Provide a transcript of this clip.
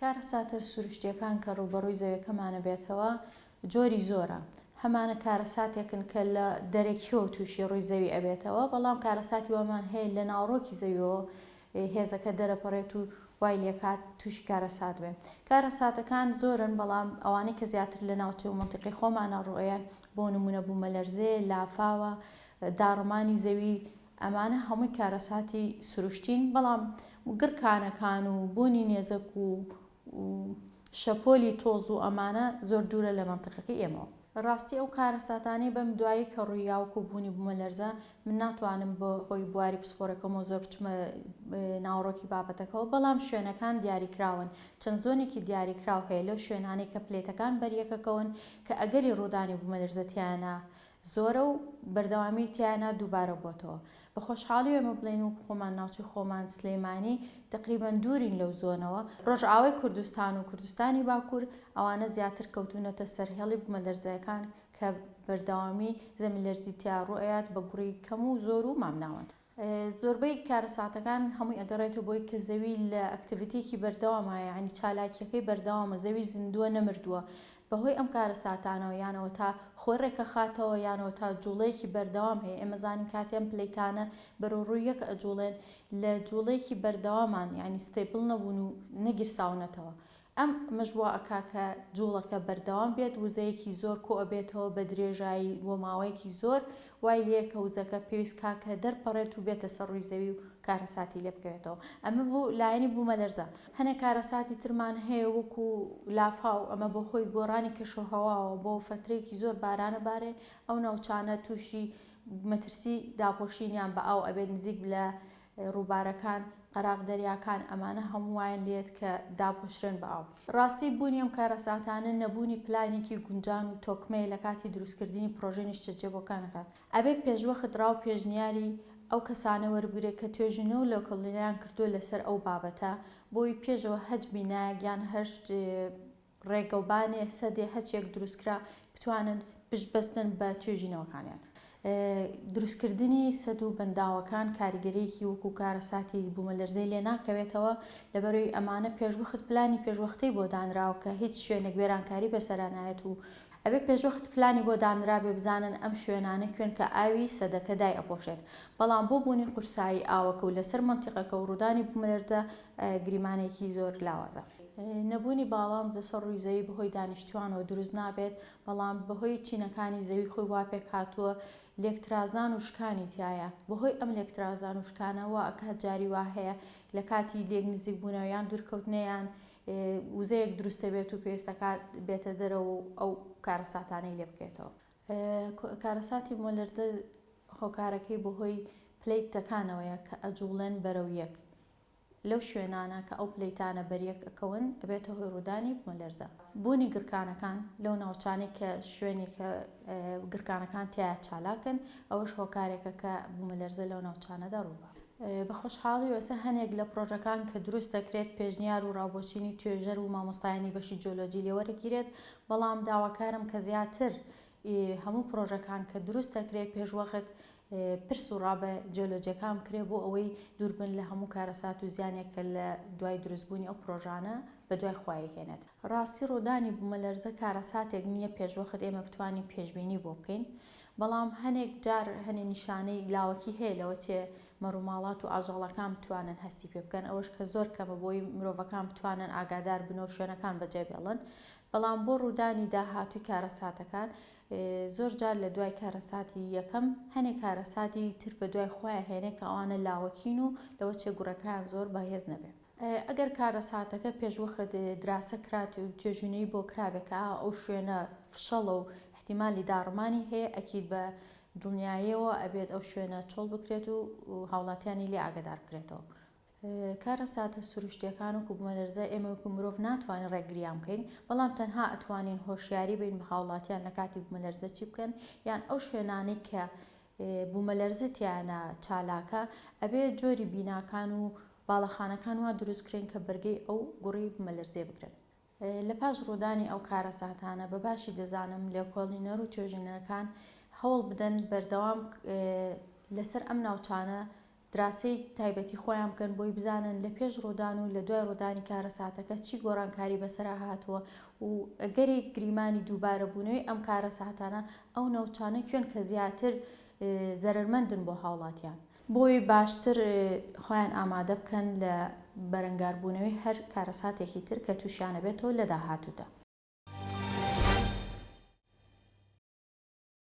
کارەساتە سروشتیەکان کە ڕووبەڕووی زەویەکەمانە بێتەوە جۆری زۆرە، هەمانە کارەساتێکن کە لە دەرەکیەوە تووشی ڕووی زەوی ئەبێتەوە، بەڵام کارەساتی وامان هەیە لە ناوەڕۆکی زەویەوە هێزەکە دەرەپەڕێت و وای لێکات تووشی کارەسات بێ. کارەساتەکان زۆرن بەڵام ئەوانەی کە زیاتر لە ناوچە و مەنتیقەی خۆمانە ڕووئەیەن بۆ نموونە بوومەلەرزەیە، لافاوە، داڕمانی زەوی، ئەمانە هەمووی کارەساتی سروشتین، بەڵام گڕکانەکان و بوونی نێزەک و شەپۆلی تۆز و ئەمانە زۆر دوورە لە مەنتیقەکەی ئێمەوە. ڕاستی ئەو کارەساتانەی بەم دوایی کە ڕوویا وەکو بوونی بوومەلەرزە، من ناتوانم بە هۆی بواری پسپۆرەکەمەوە زۆر بچمە ناوەڕۆکی بابەتەکەوە، بەڵام شوێنەکان دیاریکراون، چەند زۆنێکی دیاریکراو هەیە لەو شوێنانەی کە plate ەکان بەریەکەکەون کە ئەگەری ڕوودانی بوومەلەرزە تیایانا زۆرە و بەردەوامی تیایانا دووبارە بۆتەوە. بە خۆشحاڵی ئێمە بڵێین وەکو خۆمان ناوچەی خۆمان سلێمانی تەقریبەن دوورین لەو زۆنەوە. ڕۆژئاوای کوردستان و کوردستانی باکوور ئەوانە زیاتر کەوتوونەتە سەر هێڵی بوومەلەرزەکان کە بەردەوامی زەمینلەرزی تیا ڕووئەیات بە گوڕی کەم و زۆر و مامناوەند. زۆربەی کارەساتەکان هەمووی ئەگەڕێتەوە بۆی کە زەوی لە activity ێکی بەردەوامە یانی چالاکیەکەی بەردەوامە زەوی زیندووە نەمردووە بەهۆی ئەم کارەساتانەوە یان ئەوەتا خۆی ڕێکەخاتەوە یان ئەوەتا جوڵەیەکی بەردەوام هەیە ئێمە زانین کاتێ ئەم plate انە بەرەو ڕووی یەک ئەجوڵێن لە جوڵەیەکی بەردەوامان یانی stable نەبوون و نەگیرساونەتەوە ئەم ئەمەش وا ئەکا کە جوڵەکە بەردەوام بێت، وزەیەکی زۆر کۆ ئەبێتەوە بە درێژایی بۆ ماوەیەکی زۆر، وای لێیە کە وزەکە پێویست کا کە دەرپەڕێت و بێتە سەر ڕووی زەوی و کارەساتی لێ بکەوێتەوە. ئەمە بۆ لایەنی بوومەلەرزە. هەنێ کارەساتی ترمان هەیە وەکو لافاو، ئەمە بە هۆی گۆڕانی کەشوهەواوە بۆ فەترەیەکی زۆر باران ئەبارێ، ئەو ناوچانە تووشی مەترسی داپۆشینیان بە ئاو ئەبێت نزیک لە ڕووبارەکان، قەراغ دەریاکان، ئەمانە هەموو وایان لێت کە داپۆشرێن بە ئاو. ڕاستی بوونی ئەم کارەساتانە نەبوونی پلانێکی گونجان و تۆکمەیە لە کاتی دروستکردنی پڕۆژەی نیشتەجێبووەکانەکان. ئەبێ پێشوەخت ڕا و پێشنیاری ئەو کەسانە وەربگرێت کە توێژینەوە و لێکۆڵینەوەیان کردووە لەسەر ئەو بابەتە بۆی پێشەوە هەچ بینایەک یان هەر ڕێگەوبانێ، سەدێ، هەچێک دروستکرا بتوانن پشت بەستن بە توێژینەوەکانیان. دروستکردنی سەد و بەنداوەکان کاریگەریەکی وەکو کارەساتی بومەلەرزەی لێ ناکەوێتەوە، لەبەرئەوەی ئەمانە پێشوەخت پلانی پێشوەختەی بۆ دانراوە کە هیچ شوێنێک وێرانکاری بەسەرا نایەت و ئەبێ پێشوەخت پلانی بۆ دانرابێ بزانن ئەم شوێنانە کوێن کە ئاوی سەدەکە دای ئەپۆشێت بەڵام بۆ بوونی قورسایی ئاوەکە و لەسەر مەنتیقەکە و ڕوودانی بومەلەرزە گریمانەیەکی زۆر لاوازە. نەبوونی باڵانس لەسەر ڕووی زەوی بەهۆی دانیشتووانەوە دروست نابێت، بەڵام بەهۆی چینەکانی زەوی خۆی وا پێکهاتووە لێکترازان و شکانی تیایە، بەهۆی ئەم لێکترازان و شکانە وا ئەکات جاری وا هەیە لە کاتی لێک نزیک بوونەوە یان دوورکەوتنەیان وزەیەک دروست دەبێت و پێویست دەکات بێتە دەرەوە و ئەو کارەساتانەی لێ بکەوێتەوە. کارەساتی مۆلەرزە هۆکارەکەی بەهۆی plate ەکانەوەیە کە ئەجوڵێن بەرەو یەک، لەو شوێنانە کە ئەو plate انە بەریەک ئەکەون ئەبێتە هۆی ڕوودانی بومەلەرزە. بوونی گڕکانەکان لەو ناوچانەی کە شوێنی کە گڕکانەکان تیایا چالاکن ئەوەش هۆکارێکە کە بومەلەرزە لەو ناوچانەدا ڕووبا. بە خۆشحاڵی ئێستا هەنێک لە پڕۆژەکان کە دروست دەکرێت پێشنیار و ڕاوبۆچینی توێژەر و مامۆستایانی بەشی جیۆلۆجی لێ وەرەگیرێت بەڵام داواکارم کە زیاتر هەموو پڕۆژەکان کە دروست دەکرێت پێشوەخت پرس و ڕا بە جیۆلۆجیەکان بکرێ بۆ ئەوەی دووربن لە هەموو کارەسات و زیانێک کە لە دوای دروستبوونی ئەو پرۆژانە بە دوای خۆی هێنێت. ڕاستی ڕوودانی بوومەلەرزە کارەساتێک نییە پێشوەخت ئێمە بتوانین پێشبینی بۆ بکەین، بەڵام هەنێک جار هەنێ نیشانەی لاوەکی هەیە لەوە چێ مەڕوماڵات و ئاژەڵەکان بتوانن هەستی پێ بکەن ئەوەش کە زۆر کەمە بۆی مرۆڤەکان بتوانن ئاگادار بن و شوێنەکان بەجێ بێڵن بەڵام بۆ ڕوودانی داهاتووی کارەساتەکان زۆر جار لە دوای کارەساتی یەکەم هەنێ کارەساتی تر بە دوای خۆیان هێنێ کە ئەوانە لاوەکین و لەوە چێ گوڕەکەیان زۆر بەهێز نەبێ. ئەگەر کارەساتەکە پێشوەخت دراسە کرات و توێژینەوەی بۆ کرابێ کە ئا ئەو شوێنە فشەڵە و ئیحتیمالی داڕمانی هەیە ئەکید بە دڵنیایەوە ئەبێت ئەو شوێنە چۆڵ بکرێت و هاوڵاتیانی لێ ئاگەدار بکرێتەوە. کارەساتە سروشتیەکان وەکو بومەلەرزە ئێمە وەکو مرۆڤ ناتوانین ڕێگریان بکەین بەڵام تەنها ئەتوانین هۆشیاری بین بە هاوڵاتیان لە کاتی بومەلەرزە چی بکەن یان ئەو شوێنانەی کە بومەلەرزە تیانە چالاکە ئەبێ جۆری بیناکان و باڵەخانەکان وا دروست بکرێن کە بەرگەی ئەو گوڕی بومەلەرزەیە بگرن. لە پاش ڕوودانی ئەو کارەساتانە بە باشی دەزانم لێکۆڵینەر و توێژینەرەکان هەوڵ بدەن بەردەوام لەسەر ئەم ناوچانە. دراسەی تایبەتی خۆیان بکەن بۆی بزانن لە پێش ڕوودان و لە دوای ڕوودانی کارەساتەکە چی گۆڕانکاری بەسەرا هاتووە و ئەگەری گریمانی دووبارەبوونەوەی ئەم کارەساتانە ئەو ناوچانە کوێن کە زیاتر زەرەرمەندن بۆ هاوڵاتیان. بۆی باشتر خۆیان ئامادە بکەن لە بەرەنگاربوونەوەی هەر کارەساتێکی تر کە تووشیانەبێتەوە لە داهاتوودا.